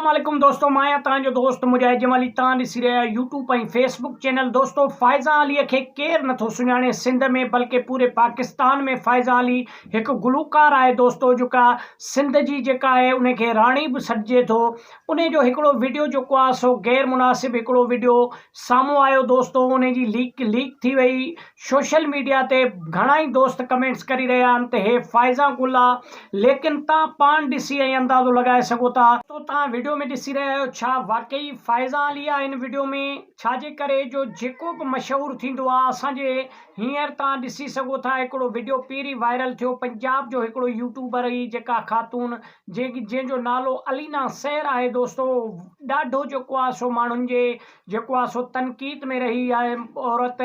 السلام عليڪم دوستو مان آهيان توهان جو دوست مجاهد جمالي توهان ڏسي رهيا آهيو يوٽيوب ۽ فيسبوڪ چينل دوستو فائزه علي کي ڪير نٿو سڃاڻي سنڌ ۾ بلڪه پوري پاڪستان ۾ فائزه علي هڪ گلوڪار آهي دوستو جيڪا سنڌ جي جيڪا آهي ان کي راڻي به سڏجي ٿو ان جو هڪڙو وڊيو جيڪو آهي سو غير مناسب هڪڙو وڊيو سامهون آيو دوستو ان جي ليڪ ليڪ ٿي وئي سوشل ميڊيا تي گهڻا ئي دوست ڪمينٽس ڪري رهيا آهن ته هي فائزه گل آ ليڪن تان پاڻ ڏسي ۽ اندازو لڳائي سگهو ٿا. تو تان وڊيو ۾ ڏسي رهيا آهيو ڇا واقعي فائزه علي آ هن وڊيو ۾ ڇا جي ڪري جو جيڪو به مشهور ٿيندو آ اسان جي هينئر تان ڏسي سگهو ٿا هڪڙو وڊيو پهرين وائرل ٿيو پنجاب جو هڪڙو يوٽيوبر هئي جيڪا خاتون جنهن جو نالو علينا سحر آهي دوستو ڏاڍو جيڪو آ سو ماڻهن جي جيڪو آ سو تنقيد ۾ رهي آهي عورت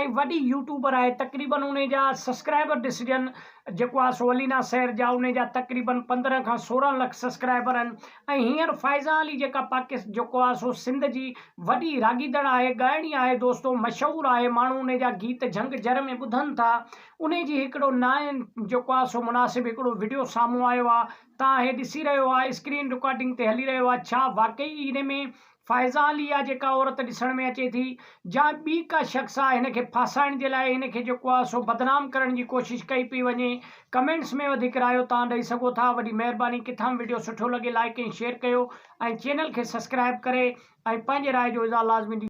۽ وڏي يوٽيوبر آهي تقريبن انهي جا سسڪرائبر ڏسجن جيڪو آ سو علينا سحر جا انهي جا تقريبن 15 کان 16 لک سسڪرائبر آهن ۽ هينئر فائزه علي جيڪا پاڪس جيڪو آ سو سنڌ جي وڏي راڳيندڙ آهي ڳائڻي آهي دوستو مشهور آهي ماڻهو انهي جا گيت جهنگ جر ۾ ٻڌن ٿا انهي جي هڪڙو نائين جيڪو آ سو مناسب هڪڙو وڊيو سامهون آيو آ تان هي ڏسي رهيو آ اسڪرين رڪارڊنگ تي هلي رهيو آ ڇا واقعي انهي ۾ فائزه علي آ جيڪا عورت ڏسڻ ۾ اچي ٿي جا ٻي ڪا شخص آ هن کي ڦاسائڻ جي لاء هن کي جيڪو آ سو بدنام ڪرڻ جي ڪوشش ڪئي پئي وڃي ڪمينٽس ۾ وڌيڪ رايو توهان ڏئي سگهو ٿا وڏي مهرباني ڪٿان به وڊيو سٺو لڳي لائيڪ ۽ شيئر ڪيو ۽ چينل کي سسڪرائب ڪري ۽ پنهنجي راء جو اظهار لازمي ڏيندا.